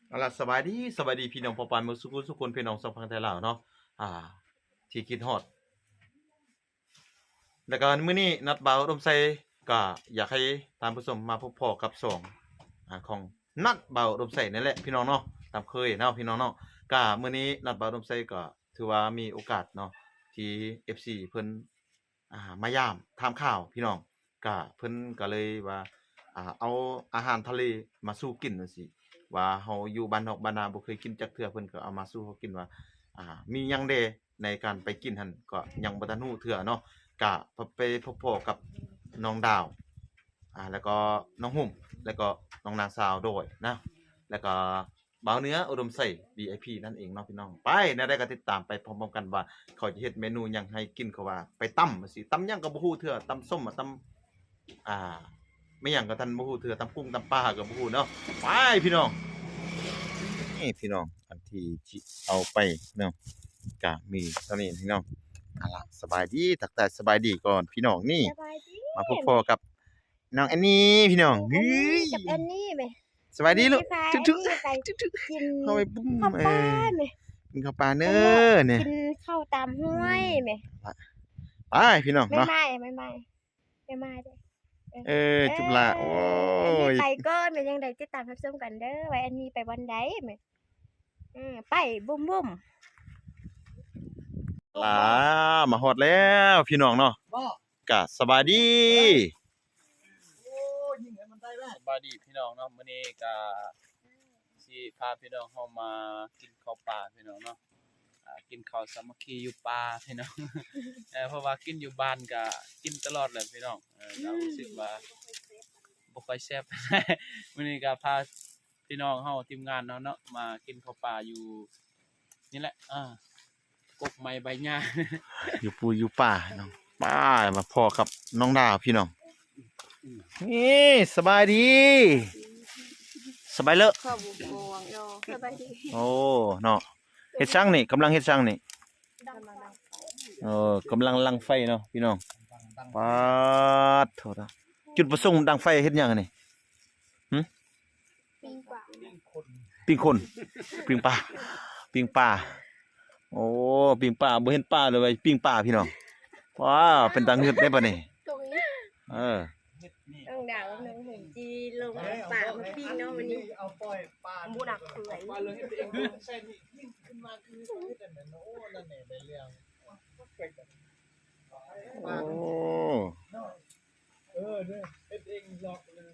ເອົາລະ ສະບາຍດີ ສະບາຍດີພີ່ນ້ອງປ້ອງປາຍໝົດສູ່ຜູ້ສູ່ຄົນ ພີ່ນ້ອງຊາວຝັ່ງໄທລາວເນາະ ອ່າ ທີ່ຄິດຮອດ ແລ້ວກໍມື້ນີ້ນັດບ່າວອຸດົມໄຊກໍຢາກໃຫ້ທ່ານຜູ້ຊົມມາພົບພໍ້ກັບຊ່ອງ ອ່າ ຂອງນັດບ່າວອຸດົມໄຊນີ້ແຫຼະພີ່ນ້ອງເນາະ ຕາມເຄີຍເນາະພີ່ນ້ອງເນາະ. ກໍມື້ນີ້ນັດບ່າວອຸດົມໄຊກໍຖືວ່າມີໂອກາດເນາະ ທີ່ເອັຟຊີເພິ່ນ ອ່າ ມາຢາມຖາມຂ່າວພີ່ນ້ອງ ກະເພິ່ນກະເລີຍວ່າ ອ່າ ເອົາອາຫານທະເລມາສູ່ກິນຈັ່ງຊີ້ ວ່າເຮົາຢູ່ບ້ານນອກບ້ານນາບໍ່ເຄີຍກິນຈັກເທື່ອ ເພິ່ນກໍເອົາມາສູ່ເຮົາກິນວ່າ ອ່າ ມີຫຍັງແດ່ໃນການໄປກິນຫັ້ນ ກໍຍັງບໍ່ທັນຮູ້ເທື່ອເນາະ. ກະໄປພົບພໍ້ກັບນ້ອງດາວ ອ່າ ແລ້ວກໍນ້ອງຫຸ້ມ ແລ້ວກໍນ້ອງນາງສາວໂດຍນະ ແລ້ວກໍ ບ່າວເໜືອອຸດົມໄຊ ວີໄອພີ ນັ້ນເອງເນາະພີ່ນ້ອງ. ໄປ ແນວໃດກໍຕິດຕາມໄປພ້ອມໆກັນວ່າ ເຂົາຈະເຮັດເມນູຫຍັງໃຫ້ກິນ ເຂົາວ່າໄປຕຳວ່າຊີ້ ຕຳຫຍັງກໍບໍ່ຮູ້ເທື່ອ ຕຳສົ້ມ ຕຳ ອ່າ ແມ່ນຫຍັງກໍທັນບໍ່ຮູ້ເທື່ອ ຕຳກຸ້ງຕຳປາກໍບໍ່ຮູ້ເນາະ. ໄປພີ່ນ້ອງ ນີ້ພີ່ນ້ອງ ອັນທີ່ຊິເອົາໄປເນາະ ກະມີເທົ່ານີ້ພີ່ນ້ອງ. ເອົາລະ ສະບາຍດີ ທັກທາຍສະບາຍດີກ່ອນພີ່ນ້ອງ ນີ້ ສະບາຍດີ ມາພົບພໍ້ກັບ ນ້ອງແອນນີພີ່ນ້ອງ ເຮີ້ຍ ກັບແອນນີແມ ສະບາຍດີລູກ ຖືໆ ໄປກິນເຂົ້າປ່າແມ ກິນເຂົ້າປ່າເດີ ກິນເຂົ້າຕາມຫ້ວຍແມ ໄປພີ່ນ້ອງເນາະ ແມ່ໄມ້ ແມ່ໄມ້ ແມ່ໄມ້ເດີ ເອີ ຈຸບລະ ໂອ້ຍ ໄປກ່ອນ ແມ່ນຫຍັງໃດຕິດຕາມຮັບຊົມກັນເດີ ວ່າແອນນີໄປບ່ອນໃດແມ ເອີ ໄປບຸ້ມໆ ລາ ມາຮອດແລ້ວພີ່ນ້ອງເນາະ ກະສະບາຍດີ ສະບາຍດີພີ່ນ້ອງເນາະ ມື້ນີ້ກະຊິພາພີ່ນ້ອງເຮົາມາກິນເຂົ້າປ່າພີ່ນ້ອງເນາະ ອ່າ ກິນເຂົ້າສາມັກຄີຢູ່ປ່າພີ່ນ້ອງ ເອີ ເພາະວ່າກິນຢູ່ບ້ານກະກິນຕະຫຼອດແຫຼະພີ່ນ້ອງ ເອີ ກະຮູ້ສຶກວ່າບໍ່ຄ່ອຍແຊບ ມື້ນີ້ກະພາ ພີ່ນ້ອງເຮົາທີມງານເຮົາເນາະ ມາກິນເຂົ້າປ່າຢູ່ນີ້ແຫຼະ ອ່າ ກົກໄມ້ໃບຫຍ້າ ຢູ່ປູຢູ່ປ່າເນາະ ໄປ ມາພໍ້ກັບນ້ອງດາວພີ່ນ້ອງ ນີ້ ສະບາຍດີ ສະບາຍເລີ ສະບາຍດີ ໂອ້ ເນາະ ເຮັດຫຍັງນີ້ ກຳລັງເຮັດຫຍັງນີ້ ເອີ ກຳລັງດັງໄຟເນາະພີ່ນ້ອງ ປາດໂທ້ ຈຸດປະສົງດັງໄຟເຮັດຫຍັງອັນນີ້ ຫຶ? ປີ້ງປາ ປີ້ງຄົນ ປີ້ງປາ ປີ້ງປາ ໂອ້ ປີ້ງປາ ບໍ່ເຫັນປາເລີຍ ປີ້ງປາພີ່ນ້ອງ ວ້າວ ເປັນຕາງຶດເດ້ບາດນີ້ ເອີ ນ້ອງດາວກັບນ້ອງຫຸ້ມຈີລົງເອົາປາມາປີ້ງເນາະມື້ນີ້ ບໍ່ດັກເຂີຍ ໂອ້ ເອີ ເຮັດເອງລອກເລີຍ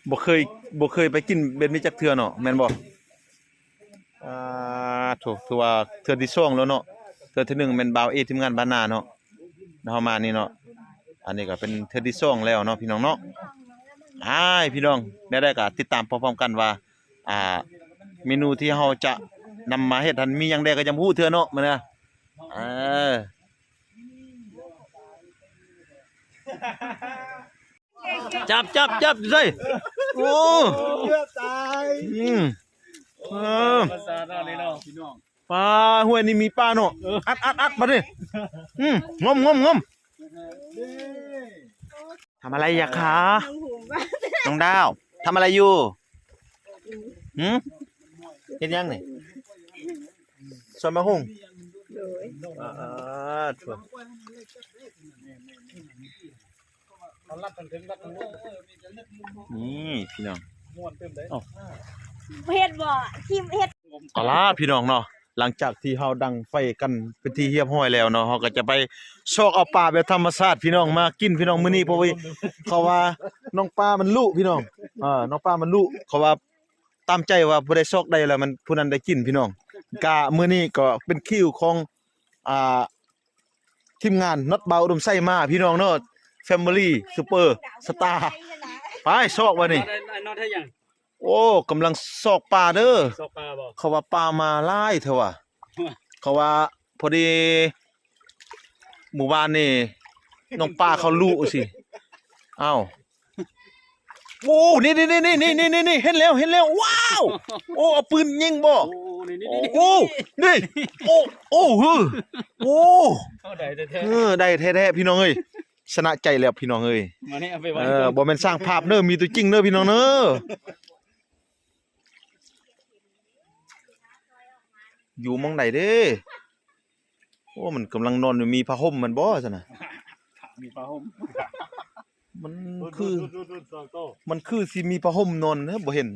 ບໍ່ເຄີຍ ບໍ່ເຄີຍໄປກິນແບບນີ້ຈັກເທື່ອເນາະ ແມ່ນບໍ່? ອ່າ ໂທ້ ຖືວ່າເທື່ອທີສອງແລ້ວເນາະ ເທື່ອທີໜຶ່ງແມ່ນບ່າວເອ ທີມງານບ້ານນາເນາະ ເຮົາມານີ້ເນາະ ອັນນີ້ກໍເປັນເທື່ອທີສອງແລ້ວເນາະ ພີ່ນ້ອງເນາະ ອ້າຍ ພີ່ນ້ອງ ແນວໃດກໍຕິດຕາມພ້ອມໆກັນວ່າ ອ່າ ເມນູທີ່ເຮົາຈະນຳມາເຮັດຫັ້ນມີຫຍັງແດ່ກໍຍັງບໍ່ຮູ້ເທື່ອເນາະ ມື້ນີ້ ເອີ ຈັບ ຈັບ ຈັບ ຢູ່ໃສ ໂອ້ ຕາຍ ອືມ ເອີ ປາ ຫ້ວຍນີ້ມີປາເນາະ ອັດ ອັດ ອັດ ບາດນີ້ ອືມ ງົມ ງົມ ງົມ ທຳອະໄລຢູ່ຄະ ນ້ອງດາວ ທຳອະໄລຢູ່? ຫື? ເຮັດຫຍັງນີ້? ຊອຍໝາກຫຸ່ງ? ໂດຍ ອ່າ ໂທ້ ນີ້ພີ່ນ້ອງ ເຮັດບໍ່? ຄລິບເຮັດ ເອົາລະພີ່ນ້ອງເນາະ ຫຼັງຈາກທີ່ເຮົາດັງໄຟກັນເປັນທີ່ຮຽບຮ້ອຍແລ້ວເນາະ ເຮົາກໍຈະໄປຊອກເອົາປາແບບທຳມະຊາດພີ່ນ້ອງ ມາກິນພີ່ນ້ອງ ມື້ນີ້ ເພາະວ່າ ເຂົາວ່ານ້ອງປາມັນລຸພີ່ນ້ອງ ເອີ ນ້ອງປາມັນລຸ ເຂົາວ່າຕາມໃຈວ່າຜູ້ໃດຊອກໄດ້ແລ້ວມັນ ຜູ້ນັ້ນໄດ້ກິນພີ່ນ້ອງ ກະມື້ນີ້ກໍເປັນຄິວຂອງ ອ່າ ທີມງານນັດບ່າວອຸດົມໄຊມາພີ່ນ້ອງເນາະ Family Superstar ໄປຊອກບາດນີ້ ໂອ້ ກຳລັງຊອກປາເດີ ຊອກປາບໍ່ ເຂົາວ່າປາມາຫຼາຍແທ້ວ່າ ເຂົາວ່າພໍດີມື້ວານນີ້ນ້ອງປາເຂົາລຸຊິ ອ້າວ ໂອ້ ນີ້ໆໆ ເຫັນແລ້ວ ເຫັນແລ້ວ ວ້າວ ໂອ້ ເອົາປືນຍິງບໍ່ ໂອ້ ນີ້ ໂອ້ ໂອ້ ເຮີ ໂອ້ ໄດ້ແທ້ໆ ເອີ ໄດ້ແທ້ໆ ພີ່ນ້ອງເອີຍ ຊະນະໃຈແລ້ວພີ່ນ້ອງເອີຍ. ມານີ້ເອົາໄປໄວ້ ເອີ ກ່ອນ ບໍ່ແມ່ນສ້າງພາບເດີ ມີຕົວຈິງເດີພີ່ນ້ອງເດີ. ຢູ່ໝ່ອງໃດເດ້? ໂອ້ ມັນກຳລັງນອນຢູ່ ມີຜ້າຫົ່ມມັນບໍ່ຊັ້ນນະ? ມີຜ້າຫົ່ມ ມັນຄື ມັນຄືຊິມີຜ້າຫົ່ມນອນເນາະ ບໍ່ເຫັນ.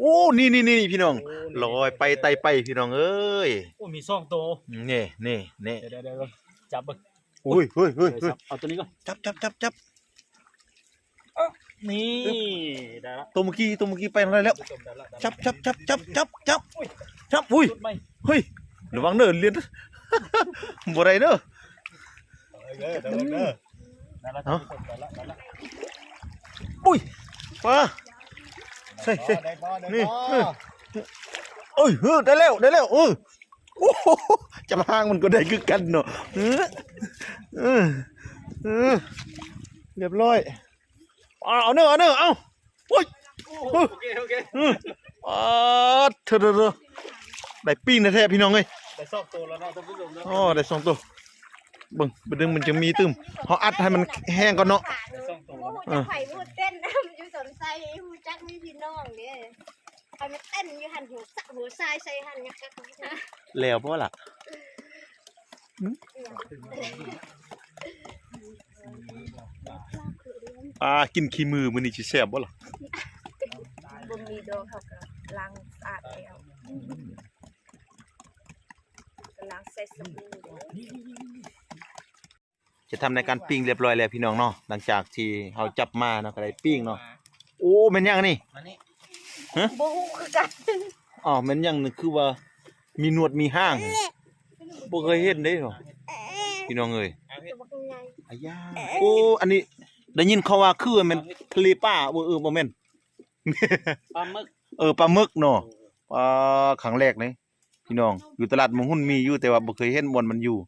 ໂອ້ ນີ້ໆໆ ພີ່ນ້ອງ ໂອ້ ນີ້ ລອຍໄປໄຕ່ໄປພີ່ນ້ອງເອີຍ. ໂອ້ ມີສອງໂຕ ນີ້ໆໆ ດຽວໆໆ ຈັບເບິ່ງ. ໂອ້ຍ ເຮີ້ຍໆໆ ເອົາຕົວນີ້ກ່ອນ ຈັບໆໆໆ ນີ້ ໄດ້ລະ ຕົວເມື່ອກີ້ ຕົວເມື່ອກີ້ໄປໄດ້ແລ້ວ. ຈັບໆໆໆໆ ຈັບ ອຸ້ຍ ຈັບ ອຸ້ຍ ເຮີ້ຍ ລະວັງເດີ ລຽນ ບໍ່ໄດ້ເດີ. ເອີ ເດີ ເດີ ເດີ ໄດ້ລະ ເອົ້າ ໄດ້ລະ ໄດ້ລະ ອຸ້ຍ ປາ ໃສ່ ໃສ່ ນີ້ ເອີ ເອີຍ ເຮີ້ຍ ໄດ້ແລ້ວ ໄດ້ແລ້ວ ເອີ. ໂອ້ໂຫ ຈັບຫາງມັນກໍໄດ້ຄືກັນເນາະ. ເອີ ເອີ ເອີ ລຽບຮ້ອຍ. ເອົາ ເອົາເນີ ເອົາເນີ ເອົາ ໂອ້ຍ ໂອເຄ ໂອເຄ ອາ ເທີ ເທີ ເທີ ໄດ້ປີ້ງແທ້ໆ ພີ່ນ້ອງເອີຍ. ໄດ້ສອງໂຕແລ້ວເນາະ ທ່ານຜູ້ຊົມເນາະ. ອໍ ໄດ້ສອງໂຕ ເບິ່ງ ບາດໜຶ່ງມັນຈະມີຕື່ມ ເຮົາອັດໃຫ້ມັນແຫ້ງກ່ອນເນາະ. ໄດ້ສອງໂຕແລ້ວເນາະ ບໍ່ຮູ້ຈັກໃຜຮູ້ເຕັ້ນນຳ ຢູ່ສົນໄຊ ຮູ້ຈັກມີພີ່ນ້ອງເດ້. ໃຜມາເຕັ້ນຢູ່ຫັ້ນ ຫົວສະ ຫົວຊາຍໃສ່ຫັ້ນ ຍັກໆ ແລ້ວບໍ່ລະ? ຫຶ? ອ່າ ກິນຂີ້ມືມື້ນີ້ຊິແຊບບໍ່ລະ? ບໍ່ມີດອກ ເຮົາກໍລ້າງສະອາດແລ້ວ ກໍລ້າງໃສ່ສະບູ. ຈະທຳໃນການປີ້ງລຽບຮ້ອຍແລ້ວພີ່ນ້ອງເນາະ. ຫຼັງຈາກທີ່ເຮົາຈັບມາເນາະ ກໍໄດ້ປີ້ງເນາະ. ໂອ້ ແມ່ນຫຍັງອັນນີ້? ມານີ້ ຮະ? ບໍ່ຮູ້ຄືກັນ. ອ້າວ ແມ່ນຫຍັງນີ້ ຄືວ່າມີໜວດມີຫາງ ບໍ່ເຄີຍເຫັນເດ້ເນາະ ພີ່ນ້ອງເອີຍ. ອາຢາ ໂອ້ ອັນນີ້ໄດ້ຍິນເຂົາວ່າຄືແມ່ນທະເລປາ. ເອີ ບໍ່ແມ່ນ ປາໝຶກ ເອີ ປາໝຶກເນາະ. ປາ ຄັ້ງແລກເດ້ພີ່ນ້ອງ ຢູ່ຕະຫຼາດເມືອງຮຸ່ນມີຢູ່ ແຕ່ວ່າບໍ່ເຄີຍເຫັນບ່ອນມັນຢູ່.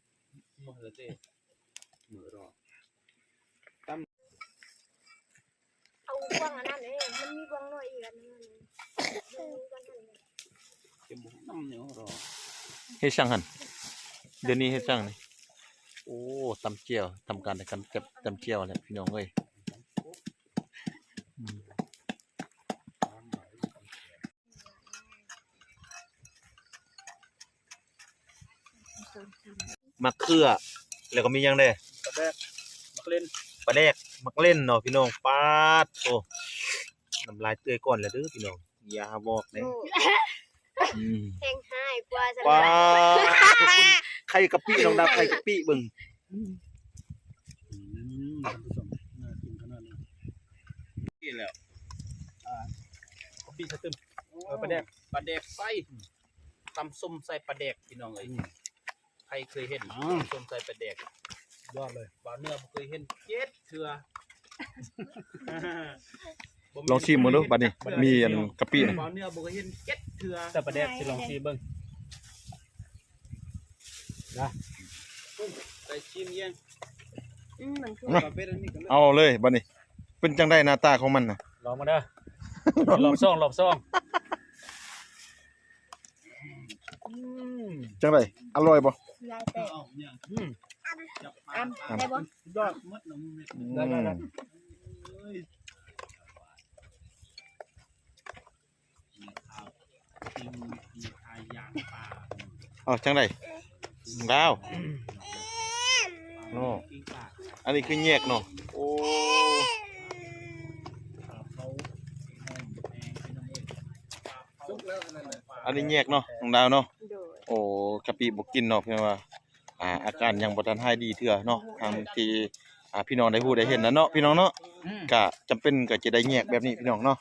ເອົາບ່ວງອັນນັ້ນເດ້ ມັນມີບ່ວງນ້ອຍອີກອັນໜຶ່ງ ເຮັດຫຍັງຫັ້ນ? ດຽວນີ້ເຮັດຫຍັງນີ້? ໂອ້ ຕຳແຈ່ວ ທຳການໃນການຈັບຕຳແຈ່ວແຫຼະ ພີ່ນ້ອງເອີຍ. ໝາກເຂືອ ແລ້ວກໍມີຫຍັງແດ່? ປາແດກ ໝາກເລັ່ນ ປາແດກ ໝາກເລັ່ນເນາະພີ່ນ້ອງ. ປາດໂທ້ ນ້ຳລາຍເປື້ອຍກ່ອນແລ້ວເດີພີ່ນ້ອງ ຢ່າຫາບອກເດ້. ໂອ້ ອືມ ແຮງຮ້າຍກວ່າຊັ້ນ ປາດ ລະ ໄຂ່ກະປິ ນ້ອງດາວ ໄຂ່ກະປິເບິ່ງ. ອືມ ທ່ານຜູ້ຊົມ ໜ້າກິນຂະໜາດນີ້ ນີ້ແຫຼະ ອ່າ ກະປິໃສ່ຕື່ມ ເອີ ປາແດກ ປາແດກໄຟ ຕຳສົ້ມໃສ່ປາແດກ ພີ່ນ້ອງເອີຍ. ອືມ ໃຜເຄີຍເຫັນ ອໍ ຕຳສົ້ມໃສ່ປາແດກ? ຍອດເລີຍ ບ່າວເໜືອບໍ່ເຄີຍເຫັນຈັກເທື່ອ. ລອງຊີມເບິ່ງດູ ບາດນີ້ ມີອັນກະປິນະ ບ່າວເໜືອບໍ່ເຄີຍເຫັນຈັກເທື່ອ ໃສ່ປາແດກ ຊິລອງຊີມເບິ່ງ. ນະ ໄດ້ຊີມແຍງ ອືມ ມັນຄື ມາ ເອົາເລີຍບາດນີ້ ເປັນຈັ່ງໃດໜ້າຕາຂອງມັນນະ? ລອງມາເດີ ລອບສອງ ລອບສອງ. ອືມ ຈັ່ງໃດ ອະລ່ອຍບໍ່? ອືມ ອຳ ອຳ ໄດ້ບໍ່? ສຸດຍອດ ໄດ້ ໄດ້ ໄດ້. ເອົາ ຈັ່ງໃດ ດາວ? ໂອ້ ອັນນີ້ຄືແຍກເນາະ. ໂອ້ ອັນນີ້ແຍກເນາະ ນ້ອງດາວເນາະ. ໂດຍ ໂອ້ ກະປິບໍ່ກິນເນາະ ເພາະວ່າ ອ່າ ອາການຍັງບໍ່ທັນຫາຍດີເທື່ອເນາະ ທາງທີ່ ອ່າ ພີ່ນ້ອງໄດ້ຮູ້ໄດ້ເຫັນນະເນາະ ພີ່ນ້ອງເນາະ. ອືມ ກະຈຳເປັນກໍຈະໄດ້ແຍກແບບນີ້ ພີ່ນ້ອງເນາະ.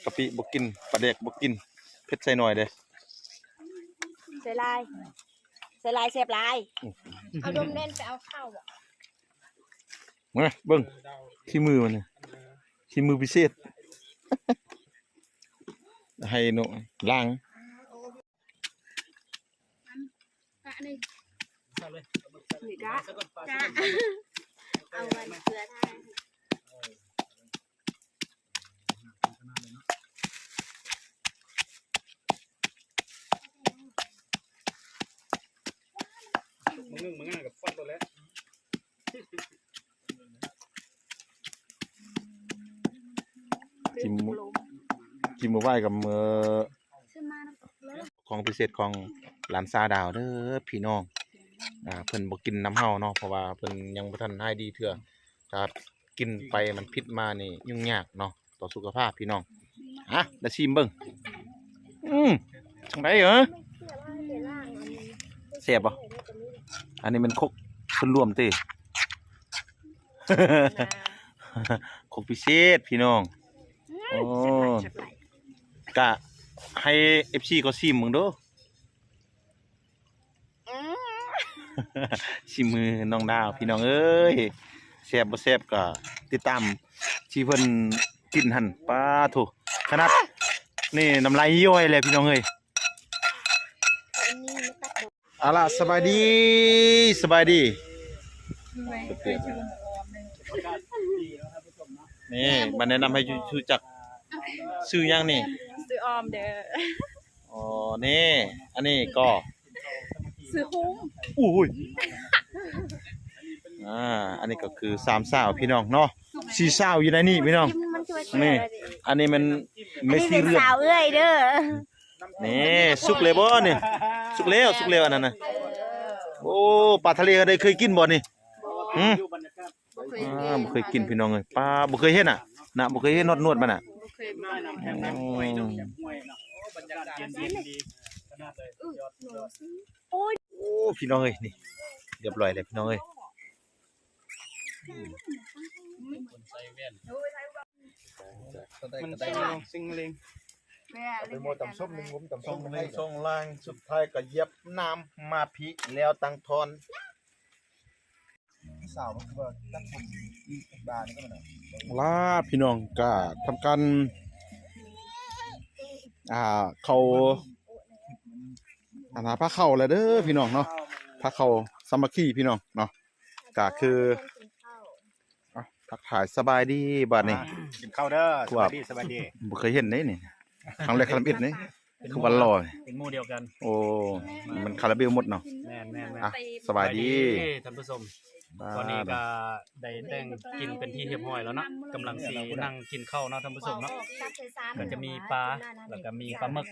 ກະປິບໍ່ກິນ ປາແດກບໍ່ກິນ ເຜັດໃສ່ໜ້ອຍເດ້ ໃສ່ຫຼາຍ ໃສ່ຫຼາຍແຊບຫຼາຍ. ອືມ ເອົາດົມແໜ້ນໄປເອົາເຂົ້າ. ມາເບິ່ງ ຂີ້ມືມັນນີ້ ຂີ້ມືພິເສດ ໃຫ້ໜູລ້າງ. ກະນີ້ ນີ້ກະ ກະ ເອົາໄວ້ເພື່ອຖ່າຍ ມາງຶ້ງມາງ່າກັບຟັດໂລດແຫຼະ. ກິນ ກິນມື້ວາຍກັບມື້ ຂອງພິເສດຂອງຫຼານສາວດາວເດີພີ່ນ້ອງ. ອ່າ ເພິ່ນບໍ່ກິນນຳເຮົາເນາະ ເພາະວ່າເພິ່ນຍັງບໍ່ທັນຫາຍດີເທື່ອ. ຖ້າກິນໄປມັນຜິດມານີ້ຫຍຸ້ງຍາກເນາະ ຕໍ່ສຸຂະພາບພີ່ນ້ອງ. ອ່ະ ດາຊີມເບິ່ງ. ອືມ ຈັ່ງໃດເອີ? ແຊບບໍ່? ອັນນີ້ແມ່ນຄົກສ່ວນລວມຕິ ຄົກພິເສດພີ່ນ້ອງ. ໂອ້ ກະໃຫ້ເອັຟຊີເຂົາຊີມເບິ່ງດູ. ຊີມມືນ້ອງດາວພີ່ນ້ອງເອີຍ ແຊບບໍ່ແຊບກໍຕິດຕາມທີ່ເພິ່ນກິນຫັ້ນ. ປາໂທ້ ຂະໜາດນີ້ນ້ຳລາຍຍ້ອຍແລ້ວພີ່ນ້ອງເອີຍ. ເອົາລະ ສະບາຍດີ ສະບາຍດີ. ນີ້ມາແນະນຳໃຫ້ຮູ້ຈັກ ຊື່ຫຍັງນີ້? ຊື່ອອມເດີ. ອໍ ນີ້ ອັນນີ້ກໍຊື່ຮຸ້ງ. ໂອ້ຍ ອ່າ ອັນນີ້ກໍຄືສາມສາວພີ່ນ້ອງເນາະ ສີ່ສາວຢູ່ໃນນີ້ພີ່ນ້ອງ. ນີ້ ອັນນີ້ແມ່ນແມ່ຊີເຮືອນ ສາວເອື້ອຍເດີ. ນີ້ ສຸກແລ້ວບໍ່ນີ້? ສຸກແລ້ວ ສຸກແລ້ວອັນນັ້ນນະ. ໂອ້ ປາທະເລເຮົາໄດ້ເຄີຍກິນບໍ່ນີ້? ຫື? ບໍ່ເຄີຍກິນ ອ່າ ບໍ່ເຄີຍກິນພີ່ນ້ອງເອີຍ. ປາ ບໍ່ເຄີຍເຫັນນະ ນະ ບໍ່ເຄີຍເຫັນຮອດໜວດມັນນະ. ບໍ່ເຄີຍ ໂອ້ ໂອ້ ພີ່ນ້ອງເອີຍ ນີ້ ຮຽບຮ້ອຍແລ້ວພີ່ນ້ອງເອີຍ. ມັນຊິງເລັງ ເອົາໄປໝໍ້ຕຳສົ້ມ ໜຶ່ງງຸ້ມຕຳສົ້ມ ສົ່ງເລັງ ສົ່ງລາງ ສຸດທ້າຍກໍຢຽບນ້ຳມາພີ້ແລ້ວຕັ້ງທ່ອນ. ລາ ພີ່ນ້ອງກະທຳການ ອ່າ ເຂົ້າ ອັນນ່າ ພາເຂົ້າແລ້ວເດີພີ່ນ້ອງເນາະ ພາເຂົ້າສາມັກຄີພີ່ນ້ອງເນາະ. ກະຄື ເອົ້າ ທັກທາຍສະບາຍດີບາດນີ້ ອ່າ ກິນເຂົ້າເດີ. ສະບາຍດີ ສະບາຍດີ. ບໍ່ເຄີຍເຫັນເດ້ນີ້ ຄັ້ງແລກ ຄັ້ງທຳອິດນີ້. ເປັນ ຄືວ່າຫຼໍ່ ເປັນໝູ່ດຽວກັນ. ໂອ້ ມັນຄາລາເບວໝົດເນາະ. ແມ່ນໆໆ ອ່ະ ສະບາຍດີ ສະບາຍດີທ່ານຜູ້ຊົມ. ອ່າ ຕອນນີ້ກໍໄດ້ແຕ່ງກິນເປັນທີ່ຮຽບຮ້ອຍແລ້ວເນາະ ກຳລັງຊິນັ່ງກິນເຂົ້າເນາະທ່ານຜູ້ຊົມເນາະ. ກໍຈະມີປາ ແລ້ວກໍມີປາໝຶກ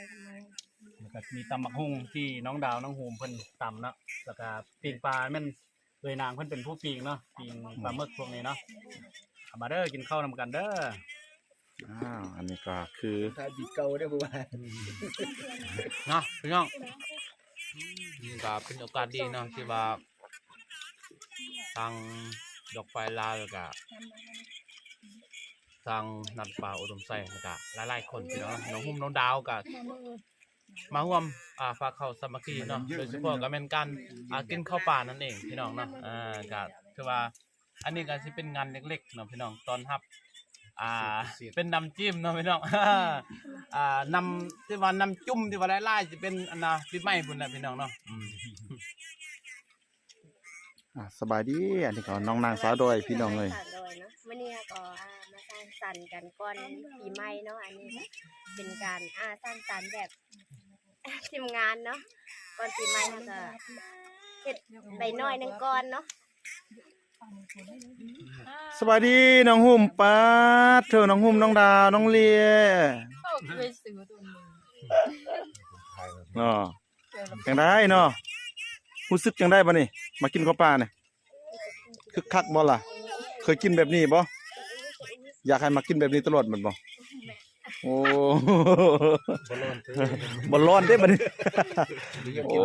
ແລ້ວກໍມີຕຳບັກຫຸ່ງທີ່ນ້ອງດາວນ້ອງໂຮມເພິ່ນຕຳເນາະ ແລ້ວກໍປີ້ງປາແມ່ນ ໂດຍນາງເພິ່ນເປັນຜູ້ປີ້ງເນາະ ປີ້ງປາໝຶກພວກນີ້ເນາະ. ເອົາມາເດີ ກິນເຂົ້ານຳກັນເດີ. ອ້າວ ອັນນີ້ກໍຄື ຂາຍບີເກົ່າເດີ ຜູ້ວ່າ ເນາະພີ່ນ້ອງ. ນີ້ກໍເປັນໂອກາດດີເນາະ ທີ່ວ່າທາງດອກໄຟລາວ ແລ້ວກໍທາງນັດປ່າອຸດົມໄຊ ແລ້ວກໍຫຼາຍໆຄົນພີ່ນ້ອງເນາະ ນ້ອງຫຸ້ມ ນ້ອງດາວກໍ ມາຮ່ວມ ອ່າ ພາເຂົ້າສາມັກຄີເນາະ ໂດຍສະເພາະກໍແມ່ນການ ອ່າ ກິນເຂົ້າປ່ານັ້ນເອງພີ່ນ້ອງເນາະ. ອ່າ ກໍຖືວ່າອັນນີ້ກໍຊິເປັນງານເລັກໆເນາະພີ່ນ້ອງ ຕ້ອນຮັບ ອ່າ ເປັນນ້ຳຈິ້ມເນາະພີ່ນ້ອງ. ອ່າ ນ້ຳ ທີ່ວ່ານ້ຳຈຸ້ມທີ່ວ່າຫຼາຍໆ ຊິເປັນອັນນ່າ ປີໃໝ່ພຸ້ນແຫຼະພີ່ນ້ອງເນາະ. ອືມ ອ່າ ສະບາຍດີ ອັນນີ້ກໍນ້ອງນາງສາວດອຍພີ່ນ້ອງເອີຍ. ສາວດອຍເນາະ ມື້ນີ້ເຮົາກໍ ອ່າ ມາສັງສັນກັນກ່ອນປີໃໝ່ເນາະ. ອັນນີ້ເປັນການ ອ່າ ສັງສັນແບບທີມງານເນາະ ກ່ອນປີໃໝ່ເຮົາກໍເຮັດໄປໜ້ອຍໜຶ່ງກ່ອນເນາະ. ສະບາຍດີນ້ອງຫຸ້ມ. ປາດໂທ້ ນ້ອງຫຸ້ມ ນ້ອງດາວ ນ້ອງເລຍ ເນາະ. ຈັ່ງໃດເນາະ ຮູ້ສຶກຈັ່ງໃດບາດນີ້ ມາກິນເຂົ້າປ່ານີ້ ຄຶກຄັກບໍ່ລະ? ເຄີຍກິນແບບນີ້ບໍ່? ຢາກໃຫ້ມາກິນແບບນີ້ຕະຫຼອດແມ່ນບໍ່? ໂອ້ ບໍ່ຮ້ອນເດ້ ບໍ່ຮ້ອນເດ້ບາດນີ້. ໂອ້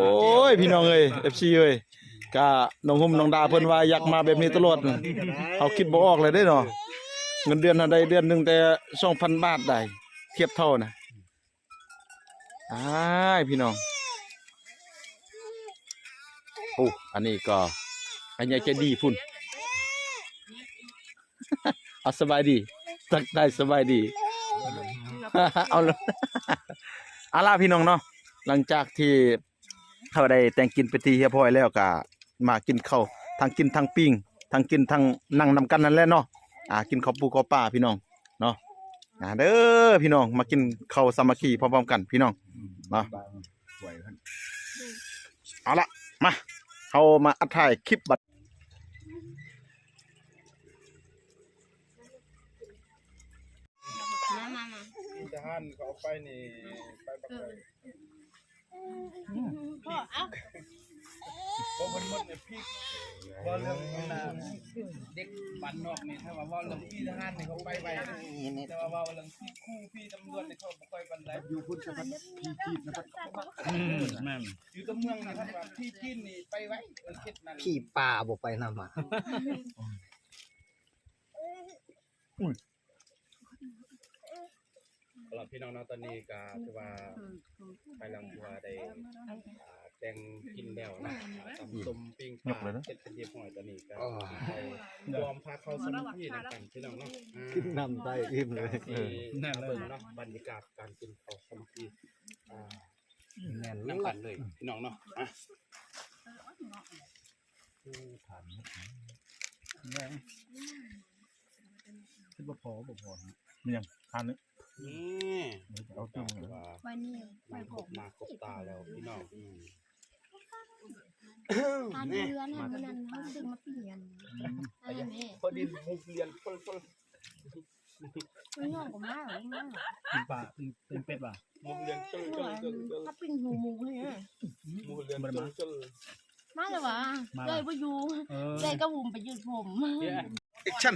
ຍ ພີ່ນ້ອງເອີຍ ເອັຟຊີເອີຍ ກະນ້ອງຫຸ້ມນ້ອງດາເພິ່ນວ່າຢາກມາແບບນີ້ຕະຫຼອດ ເຮົາຄິດບໍ່ອອກເລີຍເດ້ເນາະ. ເງິນເດືອນເຮົາໄດ້ເດືອນໜຶ່ງແຕ່ສອງພັນບາດໄດ໋ ທຽບເທົ່ານະ. ອ້າຍ ພີ່ນ້ອງ ໂອ້ ອັນນີ້ກໍອັນໃຫຍ່ໃຈດີພຸ້ນ. ເອົາ ສະບາຍດີ ທັກທາຍສະບາຍດີ. ເອົາລະ ເອົາລະ ພີ່ນ້ອງເນາະ ຫຼັງຈາກທີ່ເຮົາໄດ້ແຕ່ງກິນເປັນທີ່ຮຽບຮ້ອຍແລ້ວ ກະມາກິນເຂົ້າ ທັງກິນທັງປີ້ງ ທັງກິນທັງນັ່ງນຳກັນນັ້ນແຫຼະເນາະ. ອ່າ ກິນເຂົ້າປູເຂົ້າປາ ພີ່ນ້ອງ ເນາະ. ອ່າ ເດີ ພີ່ນ້ອງ ມາກິນເຂົ້າສາມັກຄີພ້ອມໆກັນ ພີ່ນ້ອງເນາະ. ເອົາລະ ມາ ເຮົາມາອັດຖ່າຍຄລິບບັດ. ອັນເຂົາເອົາໄປນີ້ ໄປບັກໄດ້ ພໍ່ ເອົາ ບໍ່ ເພິ່ນໝົດນີ້ ພີ່ ເວົ້າເລື່ອງອັນນ່າ ເດັກບ້ານນອກນີ້ ຖ້າວ່າເວົ້າເລື່ອງພີ່ທະຫານນີ້ ເຂົາໄປໄວ ແຕ່ວ່າເວົ້າເລື່ອງພີ່ຄູ ພີ່ຕຳຫຼວດນີ້ ເຂົາບໍ່ຄ່ອຍປານໃດ ຢູ່ພຸ້ນ ສະພັດ ພີ່ຈີນ ສະພັດ ອືມ ແມ່ນ ຢູ່ຕາເມືອງນີ້ ຄັນວ່າພີ່ຈີນນີ້ໄປໄວ ເຂົດນັ້ນ ຜີປ່າບໍ່ໄປນຳ ອືມ ເອົາລະພີ່ນ້ອງເນາະ ຕອນນີ້ກະຖືວ່າ ພາຍຫຼັງທີ່ວ່າໄດ້ ອ່າ ແຕ່ງກິນແລ້ວເນາະ ອ່າ ຕຳສົ້ມປີ້ງປາ ເສັດເປັນທີ່ຮຽບຮ້ອຍ ຕອນນີ້ກະໄດ້ລວມພາເຂົ້າສາມັກຄີນຳກັນພີ່ນ້ອງເນາະ ອ່າ ກິນນ້ຳໄດ້ອີ່ມເລີຍ ກະຊິມາເບິ່ງເນາະ ບັນຍາກາດການກິນເຂົ້າສາມັກຄີ ອ່າ ແໜ້ນນຳກັນເລີຍພີ່ນ້ອງເນາະ ອ່າ ໂອ້ ຖານ ແມ່ນ ຄິດວ່າພໍບໍ່ພໍນະ ແມ່ນຫຍັງ ທານນີ້ ນີ້ ເອົາ ເອົາ ເອົາ ໄວ້ນີ້ ໄວ້ ໄວ້ ຄົບໜ້າຄົບຕາແລ້ວພີ່ນ້ອງ ອືມ ທານເດືອນຫັ້ນ ມື້ນັ້ນເຮົາຊື້ມາປີ້ງອັນ ອືມ ອັນນີ້ ພໍດີໝູກລຽນ ເພິ່ນ ເພິ່ນ ນ້ອງກໍມາ ມາ ປີ້ງປາ ປີ້ງ ປີ້ງເປັດວ່າ ໝູກລຽນ ເຈົ້າ ເຈົ້າ ເຈົ້າ ເຈົ້າ ຖ້າປີ້ງຫູໝູໃຫ້ ໝູກລຽນ ເຈົ້າ ເຈົ້າ ມາແລ້ວຫວາ ມາ ເອື້ອຍບໍ່ຢູ່ ເອີ ເອື້ອຍກັບຫູມໄປຢືດຜົມ ແອັກຊັນ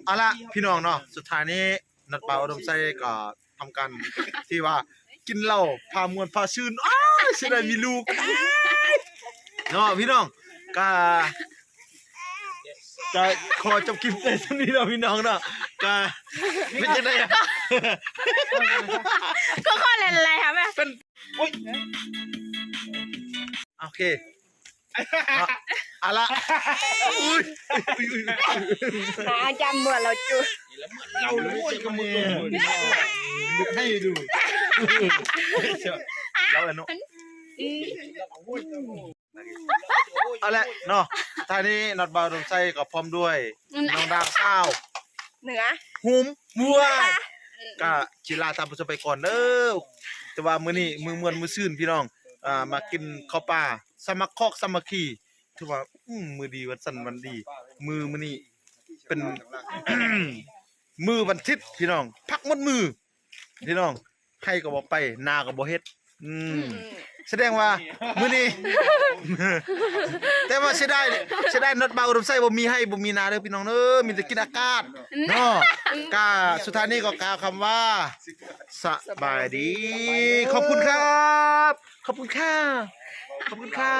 ເອົາລະພີ່ນ້ອງເນາະ ສຸດທ້າຍນີ້ນັດບ່າວອຸດົມໄຊກໍທຳການທີ່ວ່າກິນເຫຼົ້າພາມ່ວນພາຊື່ນ ໂອ້ຍ ເສຍດາຍມີລູກ ເນາະພີ່ນ້ອງ ກະ ກະຂໍຈົບຄລິບໄດ້ສ່ຳນີ້ເນາະພີ່ນ້ອງເນາະ ກະເປັນຈັ່ງໃດ ກໍຂໍແຫຼະແຫຼະແມ່ ເປັນ ໂອ້ຍ ໂອເຄ ເອົາລະ ອຸ້ຍ ຫາຈຳເມືອລາວຈຸ ເລົ່າເລີຍ ໃຫ້ດູ ເລົ່າເນາະ ເອົາລະເນາະ ທ້າຍນີ້ນັດບ່າວອຸດົມໄຊກໍພ້ອມດ້ວຍ ອືມ ນ້ອງດາວສາວເໜືອ ຫູມ ເໜືອ ກະຊິລາທ່ານຜູ້ຊົມໄປກ່ອນເດີ ແຕ່ວ່າມື້ນີ້ມື້ມ່ວນມື້ຊື່ນພີ່ນ້ອງ ອ່າ ມາກິນເຂົ້າປ່າສາມັກຄອກສາມັກຄີ ຖືວ່າ ອືມ ມື້ດີວັນສັນວັນດີ ມື້ ມື້ນີ້ເປັນ ມື້ວັນທິດພີ່ນ້ອງ ພັກໝົດມື້ພີ່ນ້ອງ ໄຮ່ກໍບໍ່ໄປ ນາກໍບໍ່ເຮັດ ອືມ ອືມ ສະແດງວ່າມື້ນີ້ ແຕ່ວ່າເສຍດາຍ ເສຍດາຍນັດບ່າວອຸດົມໄຊບໍ່ມີໄຮ່ບໍ່ມີນາເດີພີ່ນ້ອງເດີ ມີແຕ່ກິນອາກາດເນາະ ກະສຸດທ້າຍນີ້ກໍກ່າວຄຳວ່າ ສະບາຍດີ ຂອບຄຸນຄັບ ຂອບຄຸນຄ່ະ ຂອບຄຸນຄ່ະ.